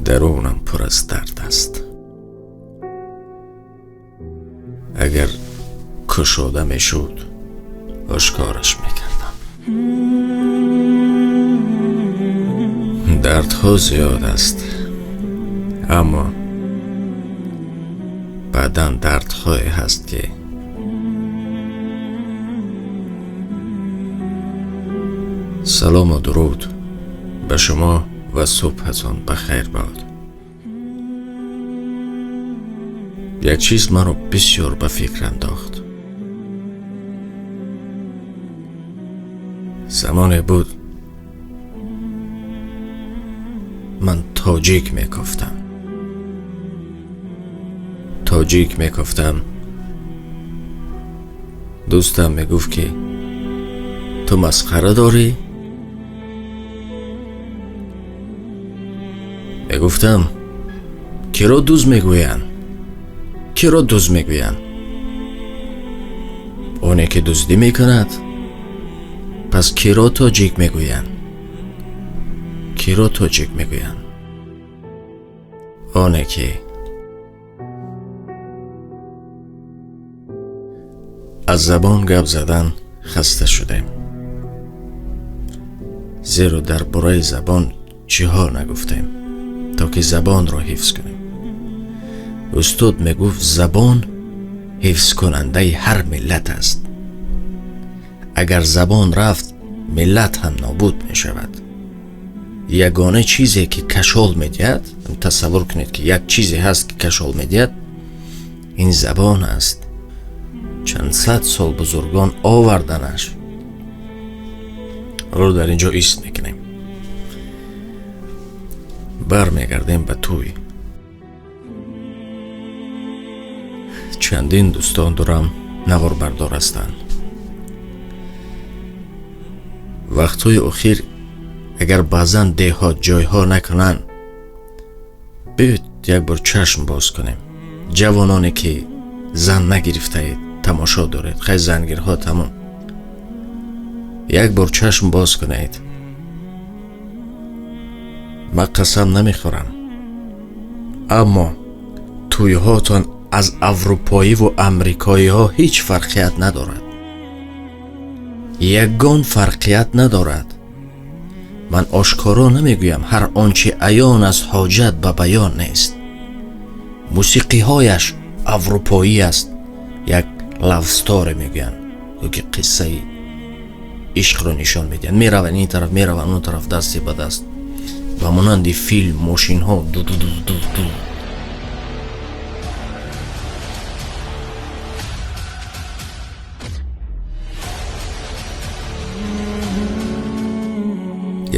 Дарунам пур аз дард аст. Агар кушода мешуд, ошкораш мекардам. Дардҳо зиёд аст, аммо баъдан дардҳое ҳаст, ки салому дуруд ба шумо ва субҳатон бахайр бод. Як чиз маро бисёр ба фикр андохт. Замоне буд, ман тоҷик мекофтам. Тоҷик мекофтам. Дӯстам мегуфт, ки ту масхара дорӣ? Мегуфтам, киро дуз мегӯянд? Киро дуз мегӯянд? Оне ки дуздӣ мекунад. Пас киро тоҷик мегӯянд? Киро тоҷик мегӯянд? Оне ки аз забон гап задан хаста шудем. Зеро дар бораи забон чиҳо нагуфтем, то ки забонро ҳифз кунем. Устод мегуфт, забон ҳифзкунандаи ҳар миллат аст. Агар забон рафт, миллат ҳам нобуд мешавад. Ягона чизе ки кашол медиҳад, тасаввур кунед, ки як чизе ҳаст, ки кашол медиҳад, ин забон аст. Чанд сад сол бузургон оварданаш. Ро дар ин ҷо ист мекунем. Бармегардем ба тӯй. Чандин дӯстон дорам, наворбардор ҳастанд. Вақтҳои охир агар баъзан деҳот ҷойҳо накунанд, биёед як бор чашм боз кунем. Ҷавононе ки зан нагирифтаед, тамошо доред, хай зангирҳо тамом. Як бор чашм боз кунед. Ман қасам намехӯрам, аммо тӯйҳотон аз аврупоиву амрикоиҳо ҳеҷ фарқият надорад. Ягон фарқият надорад. Ман ошкоро намегӯям, ҳар он чи аён аст ҳоҷат ба баён нест. Мусиқиҳояш аврупоӣ аст. Як love story мегӯянд, ё ки қиссаи ишқро нишон медиҳанд. Мераванд ин тараф, мераванд он тараф, дасти ба даст. Ба монанди филм, мошинҳо ду-ду-ду-ду-ду.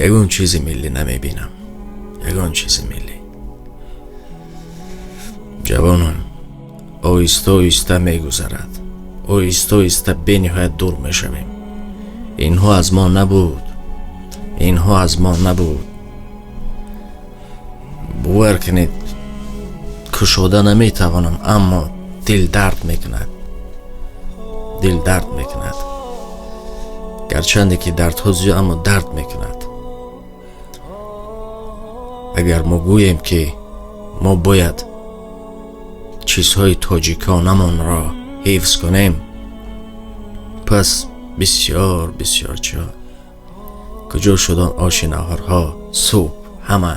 Ягон чизи миллӣ намебинам. Ягон чизи миллӣ. Ҷавонон, оҳиста оҳиста мегузарад. Оҳиста оҳиста бениҳоят дур мешавем. Инҳо аз мо набуд. Инҳо аз мо набуд. Бовар кунед, кушода наметавонам, аммо дил дард мекунад. Дил дард мекунад. Гарчанде ки дардҳо зиёд, аммо дард мекунад. Агар мо гӯем, ки мо бояд чизҳои тоҷиконамонро ҳифз кунем, пас бисёр бисёр чиҳо. Куҷо шуд он оши наҳорҳо, суп, ҳама?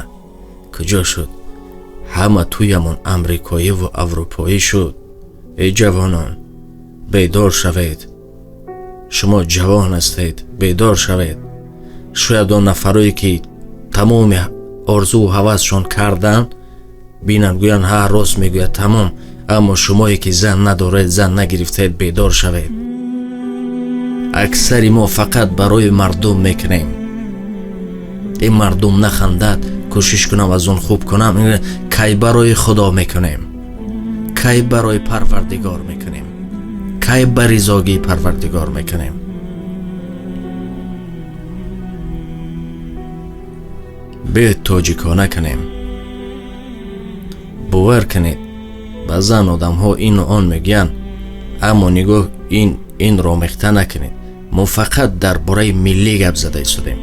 Куҷо шуд? Ҳама тӯямон амрикоиву аврупоӣ шуд. Эй ҷавонон, бедор шавед. Шумо ҷавон ҳастед, бедор шавед. Шояд он нафарое ки тамоми орзуву ҳавасшон карданд, бинанд, гӯянд, ҳа, рост мегӯяд, тамом. Аммо шумое ки зан надоред, зан нагирифтаед, бедор шавед. Аксари мо фақат барои мардум мекунем. Ин мардум нахандад, кӯшиш кунам аз он хуб кунам. Кай барои Худо мекунем? Кай барои Парвардигор мекунем? Кай ба ризогии Парвардигор мекунем? Биёед тоҷикона кунем. Бовар кунед, баъзан одамҳо ину он мегӯянд, аммо нигоҳ инро омехта накунед. Мо фақат дар бораи миллӣ гап зада истодем.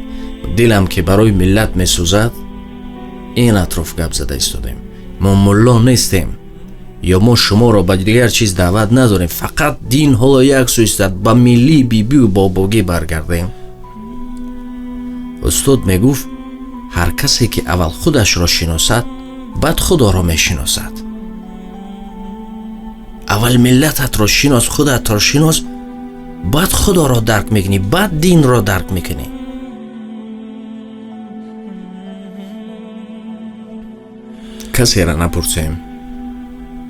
Дилам ки барои миллат месӯзад, Ин атроф гап зада истодем. Мо мулло нестем ё мо шуморо ба дигар чиз даъват надорем. Фақат дин ҳоло як сӯ истад, ба миллии бибию бобогӣ баргардем. Устод мегуфт, ҳар касе ки аввал худашро шиносад, баъд Худоро мешиносад. Аввал миллататро шинос, худатро шинос, баъд Худоро дарк мекунӣ, баъд динро дарк мекунӣ. Касеро напурсем,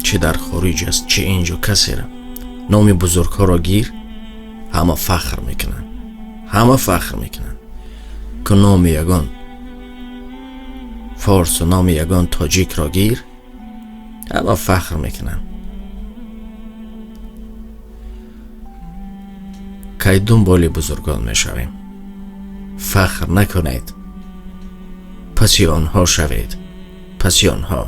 чӣ дар хориҷ аст, чӣ инҷо, касеро. Номи бузургҳоро гир, ҳама фахр мекунанд, ҳама фахр мекунанд. Ку номи ягон форсу номи ягон тоҷикро гир, ҳама фахр мекунанд. Кай дунболи бузургон мешавем? Фахр накунед, паси онҳо шавед, паси онҳо.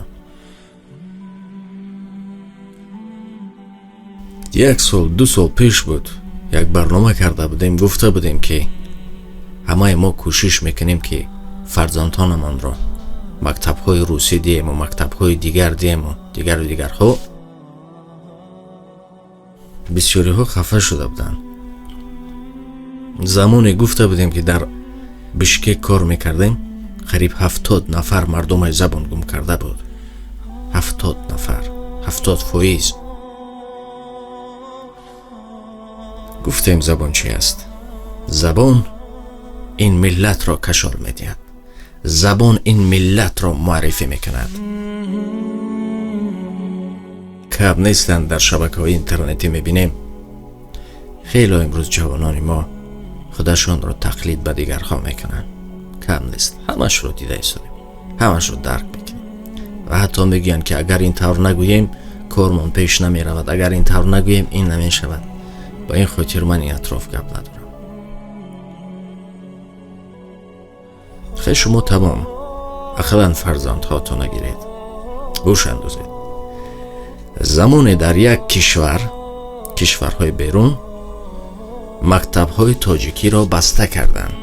1 сол, 2 сол пеш буд, як барнома карда будем, гуфта будем, ки ҳамаи мо кӯшиш мекунем, ки фарзандонамонро мактабҳои русӣ диҳему, мактабҳои дигар диҳему, дигару дигарҳо. Бисёриҳо хафа шуда буданд. Замоне гуфта будем, ки дар Бишкек кор мекардем, қариб 70 нафар мардумай забон гум карда буд. 70 нафар, 70%. Гуфтем забон чи аст? Забон ин миллатро кашол медиҳад. Забон ин миллатро муаррифӣ мекунад. Кам нестанд дар шабакаҳои интернетӣ мебинем. Хело имрӯз ҷавонони мо худашонро тақлид ба дигарҳо мекунанд. Кам нест, ҳамашро дида истодем, ҳамашро дарк мекунем. Ва ҳатто мегӯянд, ки агар ин тавр нагӯем, кормон пеш намеравад, агар ин тавр нагӯем, ин намешавад. Ба ин хотир ман ин атроф гап надорам. Хе шумо тамом, ақаллан фарзандҳото нагиред, гӯш андозед. Замоне дар як кишвар, кишварҳои берун, мактабҳои тоҷикиро баста карданд.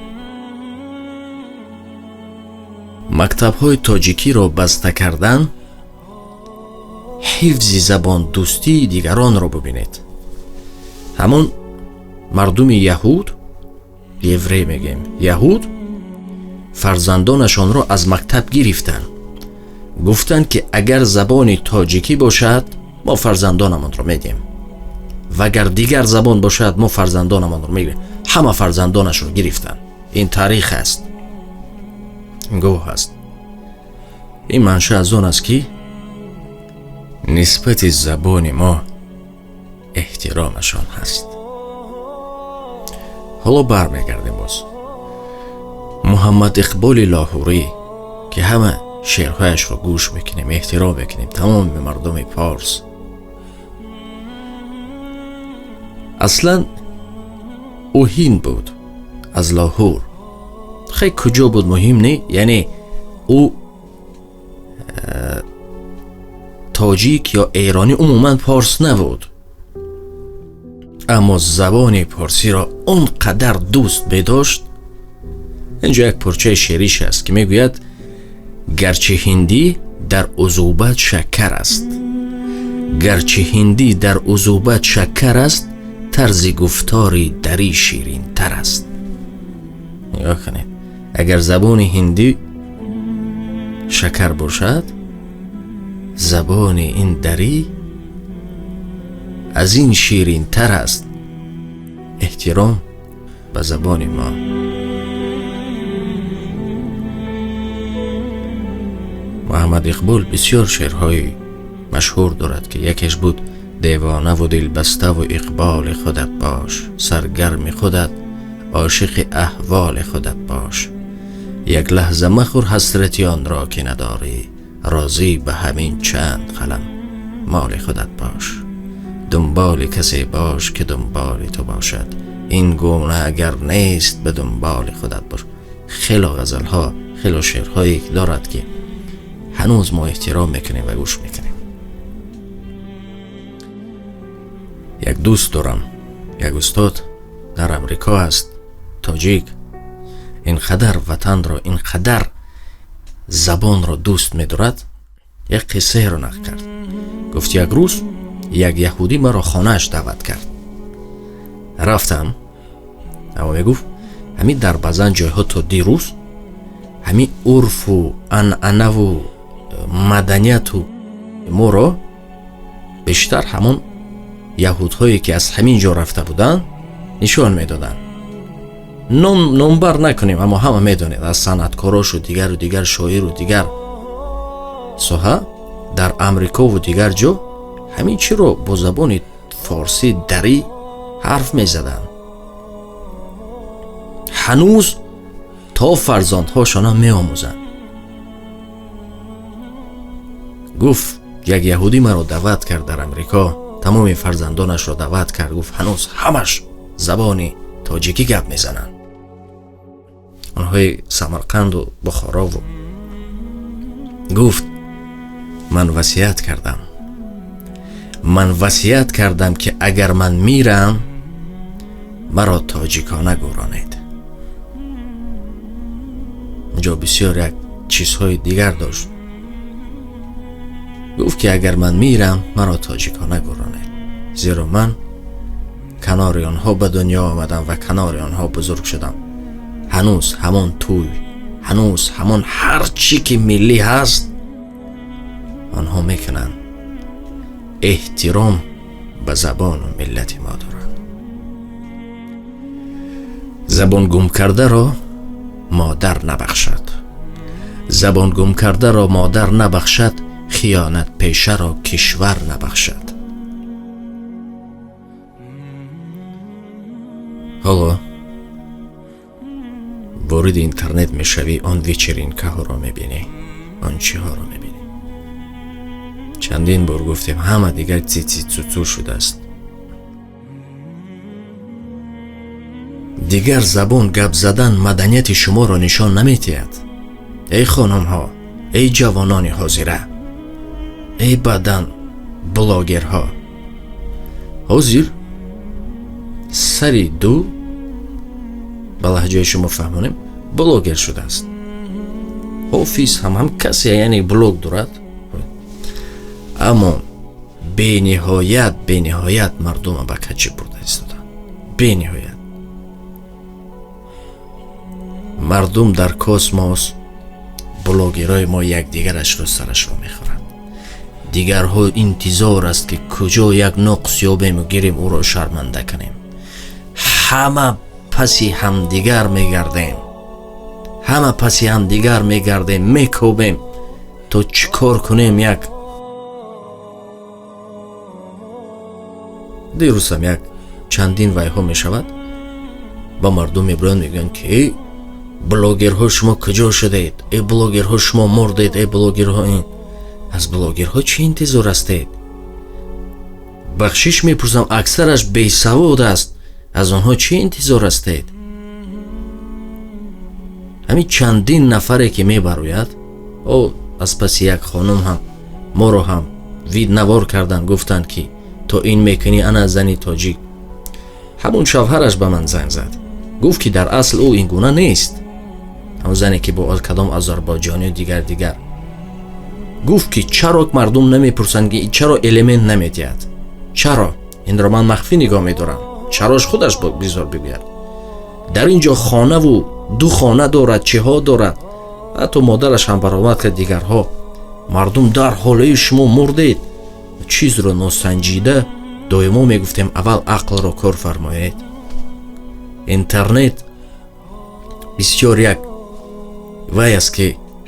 Мактабҳои тоҷикиро баста кардан, ҳифзи забондӯстии дигаронро бубинед. Ҳамон мардуми яҳуд, еврей мегӯем, яҳуд фарзандонашонро аз мактаб гирифтанд. Гуфтанд, ки агар забони тоҷикӣ бошад, мо фарзандонамонро медиҳем, ва агар дигар забон бошад, мо фарзандонамонро мегирем. Ҳама фарзандонашро гирифтанд. Ин таърих аст, гувоҳ аст. Ин манша аз он аст, ки нисбати забони мо эҳтиромашон ҳаст. Ҳоло бармегардем боз. Муҳаммад Иқболи Лоҳурӣ, ки ҳама шеърҳояшро гӯш мекунем, эҳтиром мекунем, тамоми мардуми форс. Аслан ӯ ҳинд буд, аз Лоҳур. Хеле куҷо буд муҳим не, яъне ӯ тоҷик ё эронӣ, умуман форс набуд, аммо забони форсиро он қадар дӯст медошт. Инҷо як порчаи шеъриш аст, ки мегӯяд: гарчи ҳиндӣ дар узубат шакар аст, гарчи ҳиндӣ дар узубат шакар аст, тарзи гуфтори дарӣ ширинтар аст. Нигоҳ кунед, агар забони ҳиндӣ шакар бошад, забони ин дарӣ аз ин ширинтар аст. Эҳтиром ба забони мо. Муҳаммад Иқбол бисёр шеърҳои машҳур дорад, ки якеш буд: девонаву дилбаставу иқболи худат бош, саргарми худат, ошиқи аҳволи худат бош. Як лаҳза махӯр ҳасрати онро, ки надорӣ, розӣ ба ҳамин чанд қалам моли худат бош. Дунболи касе бош, ки дунболи ту бошад, ин гуна агар нест, ба дунболи худат бош. Хело ғазалҳо, хело шеърҳое дорад, ки ҳанӯз мо эҳтиром мекунем ва гӯш мекунем. Як дӯст дорам, як устод дар Амрико аст, тоҷик. Ин қадар ватанро, ин қадар Забонро дӯст медорад, як қиссаеро нақл кард. Гуфт, як рӯз як яҳудӣ маро хонааш даъват кард. Рафтам, аммо мегуфт, ҳамин дар баъзан ҷойҳо то дирӯз ҳамин урфу анъанаву маданияту моро бештар ҳамон яҳудҳое ки аз ҳамин ҷо рафта буданд нишон медоданд. Номбар накунем, аммо ҳама медонед, аз санъаткорошу дигару дигар, шоиру дигар соҳа дар Амрикову дигар ҷо ҳамин чиро бо забони форсӣ дарӣ ҳарф мезаданд. Ҳанӯз то фарзандҳошона меомӯзанд. Гуфт, як яҳудӣ маро даъват кард дар Амрико, тамоми фарзандонашро даъват кард. Гуфт, ҳанӯз ҳамаш забони тоҷикӣ гап мезананд, онҳои Самарқанду Бухорову. Гуфт, ман васият кардам, ман васият кардам, ки агар ман мирам, маро тоҷикона гӯронед. Инҷо бисёр як чизҳои дигар дошт. Гуфт, ки агар ман мирам, маро тоҷикона гӯронед, зеро ман канори онҳо ба дунё омадам ва канори онҳо бузург шудам. Ҳанӯз ҳамон тӯй, ҳанӯз ҳамон ҳар чӣ ки миллӣ ҳаст, онҳо мекунанд. Эҳтиром ба забону миллати мо доранд. Забон гум кардаро модар набахшад, забон гум кардаро модар набахшад, хиёнат пешаро кишвар набахшад. Ҳоло вориди интернет мешавӣ, он вечеринкаҳоро мебинӣ, он чиҳоро мебинӣ. Чандин бор гуфтем, ҳама дигар цици цуцу шудааст. Дигар забон гап задан маданияти шуморо нишон наметиҳад. Эй хонумҳо, эй ҷавонони ҳозира, эй баъдан блогерҳо, ҳозир сари ду ба лаҳҷаи шумо фаҳмонем, блогер шудааст. Ҳофиз ҳам касе, яъне блог дорад, аммо бениҳоят мардума ба каҷӣ бурда истоданд. Бениҳоят мардум дар космос, блогерҳои мо якдигарашро сарашро мехӯранд. Дигарҳо интизор аст, ки куҷо як нуқс ёбему гирем, ӯро шарманда кунем. Ҳама паси ҳамдигар мегардем, ҳама паси ҳамдигар мегардем, мекӯбем то чӣ кор кунем. Як дирӯзам як чандин вайҳо мешавад, ба мардум мебироянд, мегӯянд ки эй блогерҳо, шумо куҷо шудед? Эй блогерҳо, шумо мурдед? Эй блогерҳо, ин аз блогерҳо чӣ интизор ҳастед? Бахшиш мепурсам, аксараш бесавод аст, аз онҳо чӣ интизор ҳастед? Ҳамин чандин нафаре ки мебарояд, о аз паси як хонум ҳам моро ҳам вид навор карданд, гуфтанд ки то ин мекунӣ, ана зани тоҷик. Ҳамун шавҳараш ба ман занг зад, гуфт ки дар асл ӯ ин гуна нест. Ҳамун зане ки бо кадом озарбойҷонию дигар дигар. Гуфт ки чаро мардум намепурсанд, ки чаро элемент намедиҳад, чаро инро ман махфӣ нигоҳ медорам, чарош худаш бизор бигӯяд. Дар ин ҷо хонаву ду хона дорад, чиҳо дорад, ҳатто модараш ҳам баромад кард. Дигарҳо мардум дар ҳолаи шумо мурдед, чизро носанҷида доимо мегуфтем, аввал ақлро кор фармоед. Интернет бисёр як вай аст, ки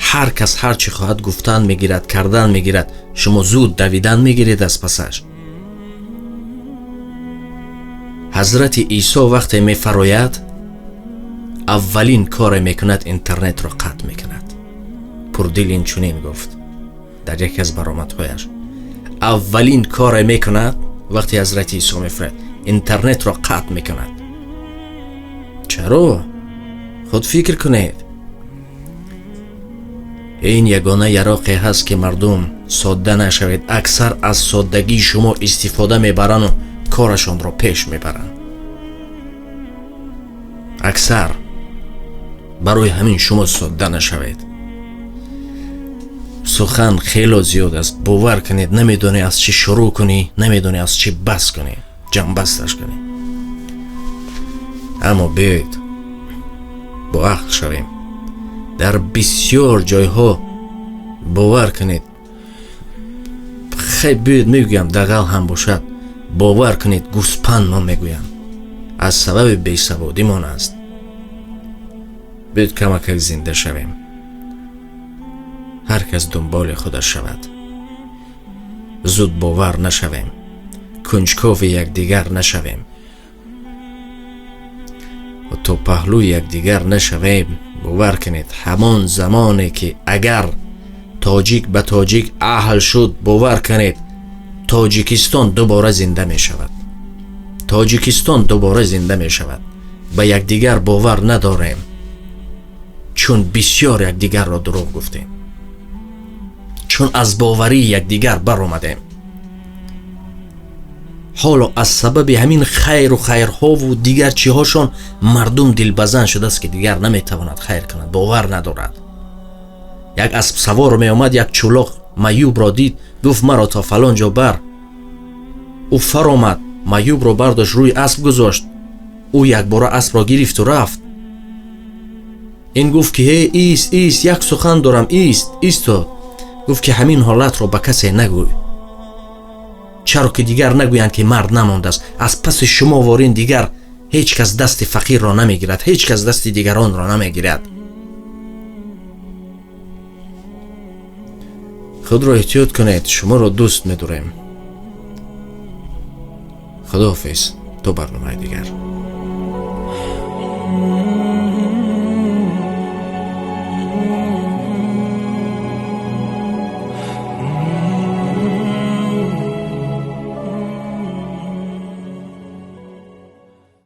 ҳар кас ҳар чӣ хоҳад гуфтан мегирад, кардан мегирад, шумо зуд давидан мегиред аз пасаш. Ҳазрати Исо вақте мефарояд, аввалин коре мекунад, интернетро қатъ мекунад. Пурдил инчунин гуфт дар яке аз баромадҳояш: аввалин коре мекунад вақте ҳазрати Исо мефарояд, интернетро қатъ мекунад. Чаро? Худ фикр кунед. Ин ягона яроқе ҳаст, ки мардум содда нашавед. Аксар аз соддагии шумо истифода мебаранду корашонро пеш мебаранд. Аксар барои ҳамин шумо содда нашавед. Сухан хело зиёд аст, бовар кунед, намедонӣ аз чӣ шурӯъ кунӣ, намедонӣ аз чӣ бас кунӣ, ҷамъбасташ кунӣ. Аммо биёед бо ақл шавем. Дар бисёр ҷойҳо бовар кунед, хай биёед мегӯям, дағал ҳам бошад, бовар кунед, гӯспанд мо мегӯям, аз сабаби бесаводимон аст. Биёед камакак зинда шавем, ҳар кас дунболи худаш шавад, зуд бовар нашавем, кунҷкови якдигар нашавем ва то паҳлӯи якдигар нашавем. Бовар кунед, ҳамон замоне ки агар тоҷик ба тоҷик аҳл шуд, бовар кунед, Тоҷикистон дубора зинда мешавад. Тоҷикистон дубора зинда мешавад. Ба якдигар бовар надорем, чун бисёр якдигарро дурӯғ гуфтем, чун аз боварии якдигар баромадем. Ҳоло аз сабаби ҳамин хайру хайрҳову дигар чиҳошон мардум дилбазан шудааст, ки дигар наметавонад хайр кунад, бовар надорад. Як аспсавор меомад, як чӯлоқ маюбро дид, гуфт: маро то фалон ҷо бар. Ӯ фаромад, маюбро бардошт, рӯи асп гузошт. Ӯ якбора аспро гирифту рафт. Ин гуфт ки ҳе, ист, ист, як сухан дорам, ист. Истод. Гуфт ки ҳамин ҳолатро ба касе нагӯй, чаро ки дигар нагӯянд ки мард намондааст. Аз паси шумо ворин дигар ҳеҷ кас дасти фақирро намегирад, ҳеҷ кас дасти дигаронро намегирад. Худро эҳтиёт кунед, шуморо дӯст медорем. Худоҳофиз, то барномаи дигар.